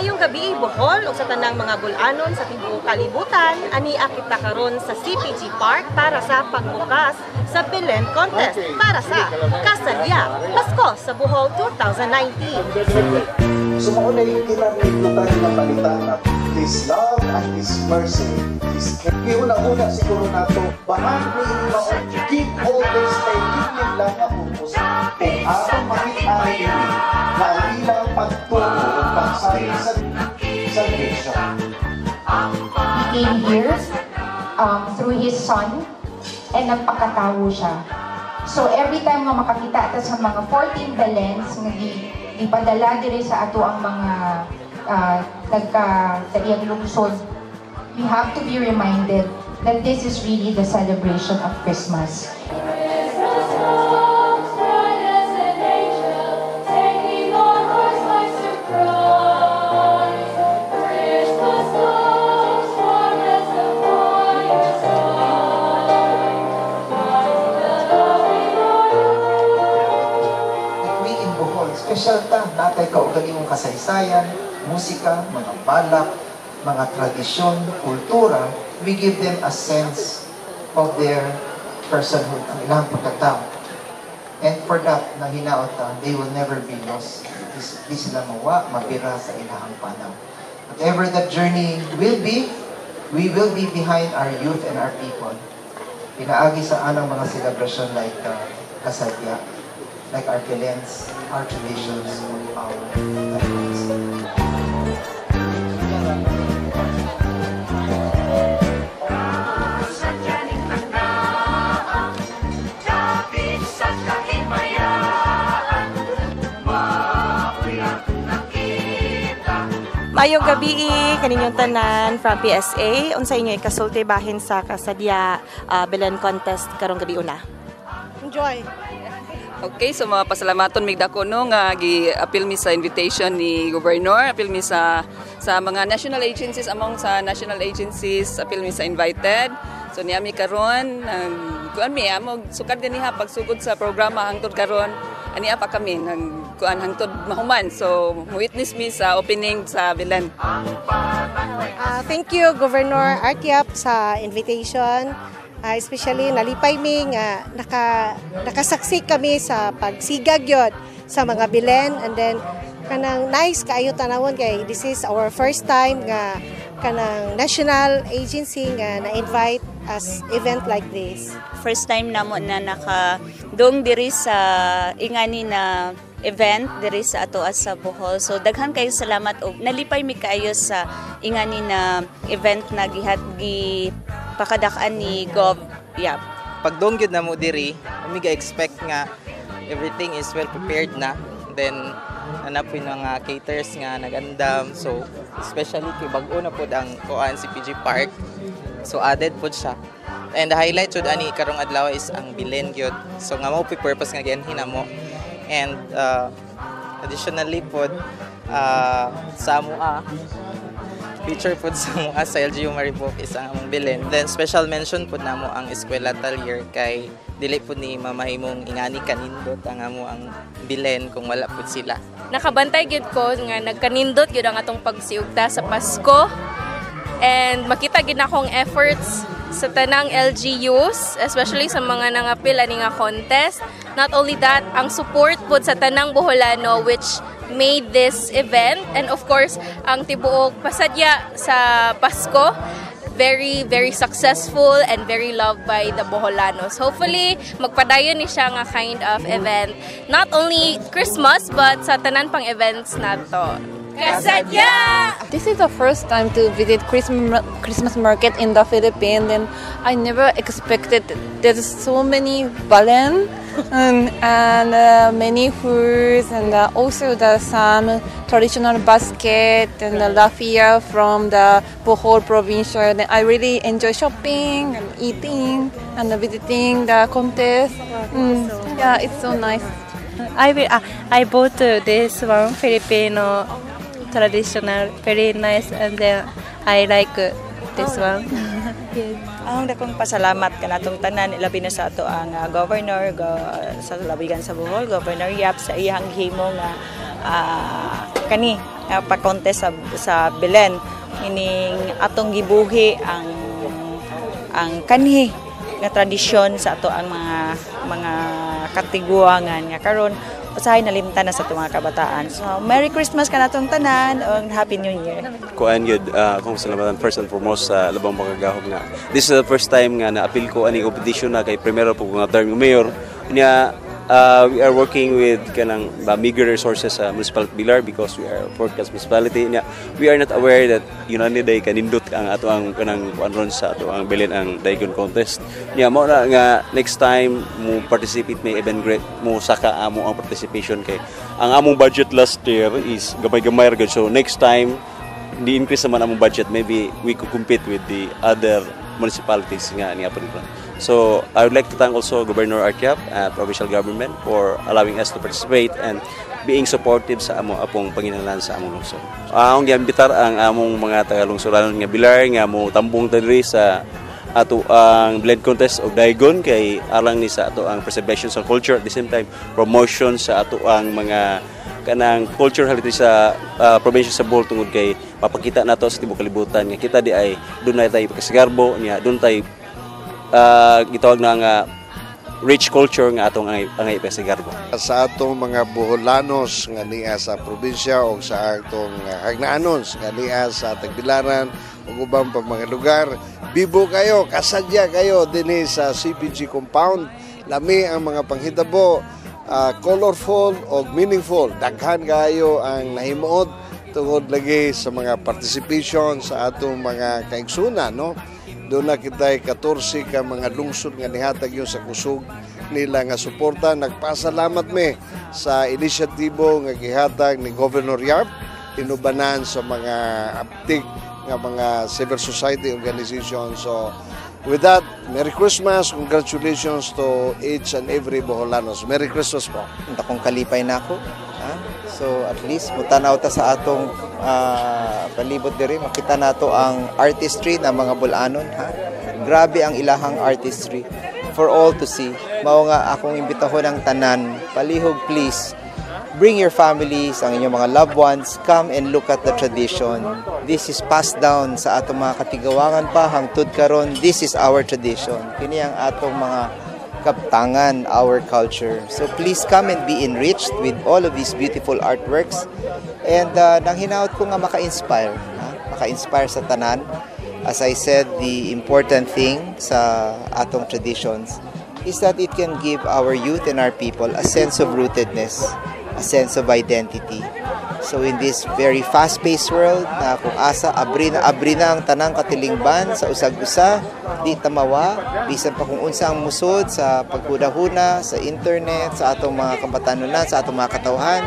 Maayong gabi, Bohol, ug sa tanang mga bul-anon sa tibuok kalibutan. Ania kita karon sa CPG Park para sa pagbukas sa Belen Contest para sa Kasadya Pasko sa Bohol 2019. So mao na yung kinamiglutan nga balita na His love and His mercy, His care. Una-una siguro nato, bahag ni ini mao, give always kay dili lang ang purpose. Kung atong makita ini na ang ilang pagtuo o pagsali sa salvation. He came here through His Son and nagpakatawo siya. So every time nga makakita ta sa mga 14 Belens nga gipadala diri sa ato ang mga nagka sa iyang lungsod, we have to be reminded that this is really the celebration of Christmas. Christmas comes, bright as an angel, taking our hearts by surprise. Christmas comes, warm as a fireside, lighting the love in our If we in Bohol, special ta, natay kaugalingong kasaysayan, musika, mga balak, mga tradisyon, kultura, we give them a sense of their personhood, ang ilang pagkatao. And for that, na hinaot ta, they will never be lost. Di sila mawa, mabira sa ilang panaw. Whatever that journey will be, we will be behind our youth and our people. Pinaagi sa anang mga celebration like Kasadya, like our Belens, our traditions, our lives. Sadyaning tandaan, dapit sa kahimayaan, mao'y atong nakita. Maayong gabi kaninyong tanan from PSA. Unsa inyo ikasulti bahin sa Kasadya Belen Contest karong gabi una? Enjoy. Okay, so mga pasalamaton mig dako no nga gi-appeal mi sa invitation ni Governor, appeal mi sa mga national agencies, among sa national agencies, appeal mi sa invited. So niami karon, nag kuan mi amo sukad ganiha pagsugod sa programa hangtod karon ania pa kami nag kuan hangtod mahuman. So witness mi sa opening sa Belen. Thank you, Governor Art Yap, sa invitation. Especially nalipay mi nga nakasaksi kami sa pagsigag yun sa mga Belen, and then kanang nice kaayo tanawon kay this is our first time nga kanang national agency nga na-invite as event like this. First time namo na naka dong diri sa ingani na event diri sa ato sa Bohol. So daghan kayo salamat og nalipay mi kaayo sa ingani na event na gihat gi pakadak-an ni Gov Yap. Pagdong gyud namo diri, kami ga-expect nga everything is well prepared na. Then naa po yung mga caterers nga nagandam. So especially kay bag-o na pod ang kuan CPG Park. So added pod siya. And the highlight jud ani karong adlaw is ang Belen gyud. So nga mao purpose nga gianhi namo. And additionally pod sa amoa feature pod sa amoa sa LGU Maribojoc is ang among Belen. Then special mention pod namo ang Eskwela Talyer kay dili pod ni mamahimong ingani kanindot ang amo ang Belen kung wala pod sila. Nakabantay gyud ko nga nagkanindot gyud ang atong pagsiugta sa Pasko. And makita gyud akong efforts sa tanang LGUs, especially sa mga nangapil ani nga contest. Not only that, ang support pod sa tanang Boholano which made this event, and of course ang tibuok pasadya sa Pasko very, very successful and very loved by the Boholanos. Hopefully magpadayon ni siya nga kind of event, not only Christmas but sa tanan pang events nato. Kasadya! This is the first time to visit Christmas market in the Philippines, and I never expected there's so many Belen and many foods, and also the some traditional basket and the raffia from the Bohol province. And I really enjoy shopping and eating and visiting the contest. Yeah, it's so nice. I bought this one Filipino traditional, very nice, and then I like this one. Ang dakong pasalamat kanatong tanan, ilabi na sa ato ang governor sa Lawigan sa Bohol, Governor Yap, sa iyang himo nga kani Nga pa-contest sa Belen, ining atong gibuhi ang kanhi nga tradisyon sa ato ang mga katiguangan nga karon usahay nalimtan na sa atong mga kabataan. So Merry Christmas kanatong tanan ug Happy New Year. Kuan gyud, akong salamatan first and foremost sa Labang Makagahom nga this is the first time nga naapil ko ani competition na kay primero po nga term ng mayor niya. We are working with kanang meager resources sa Municipal Pilar because we are fourth class municipality niya. We are not aware that yun ani day kanindot ang ato ang kanang kuan ron sa ato ang Belen, ang Daigon contest niya. Mao na nga next time mo participate may event great mo saka amo ang participation kay ang among budget last year is gamay-gamay ra gud. So next time di increase naman among budget, maybe we could compete with the other municipalities nga niya pa. So I would like to thank also Governor Arty Yap, provincial government, for allowing us to participate and being supportive sa amo apong panginahanglan sa among lungsod. Akong giambitar ang among mga taga-lungsuranon nga Pilar nga mo tambong ta diri sa ato ang Belen contest og Daigon kay alang ni sa ato ang preservation sa culture, at the same time promotion sa ato ang mga kanang culture heritage sa probinsya sa Bohol, tungod kay mapakita nato sa tibuok kalibutan nga kita di ay dunay tay pagkasigarbo niya, dun tay gitawag na nga rich culture nga atong angay ipasigarbo. Sa atong mga Boholanos nga nia sa probinsya o sa atong Hagnaanos nga nia sa Tagbilaran ug ubang pa mga lugar, bibo kayo, kasadya kayo dinhi sa CPG compound. Lami ang mga panghitabo, colorful o meaningful. Daghan kayo ang nahimuot tungod lagi sa mga participation sa atong mga kaigsunan, no? Duna kitay 14 ka mga lungsod nga nihatag yun sa kusog nila nga suporta. Nagpasalamat me sa inisyatibo nga gihatag ni Governor Yap inubanan sa mga aptik nga mga civil society organization. So with that, Merry Christmas, congratulations to each and every Boholanos. Merry Christmas po. Akong kalipay na ako. Ha? So at least mutanaw ta sa atong palibot diri, makita nato ang artistry ng mga Bol-anon, ha. Grabe ang ilahang artistry for all to see. Mao nga akong imbitahon ang tanan, palihog please bring your families, ang inyong mga loved ones, come and look at the tradition. This is passed down sa atong mga katigawangan pa hangtod karon. This is our tradition. Kini ang atong mga kaptangan, our culture. So please come and be enriched with all of these beautiful artworks. And nang hinaot ko nga maka-inspire, ha? Maka-inspire sa tanan. As I said, the important thing sa atong traditions is that it can give our youth and our people a sense of rootedness, a sense of identity. So in this very fast-paced world na kung asa abri na ang tanang katilingban sa usag-usa, di tamawa bisan pa kung unsa ang musod sa paghuna-huna sa internet sa atong mga kabatanunan, sa atong mga katawhan,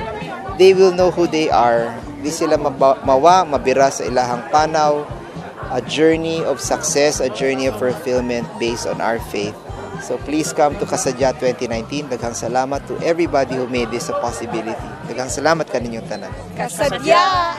they will know who they are. Di sila mawa, mabira sa ilahang panaw, a journey of success, a journey of fulfillment based on our faith. So please come to Kasadya 2019. Daghang salamat to everybody who made this a possibility. Daghang salamat kaninyong tanan. Kasadya!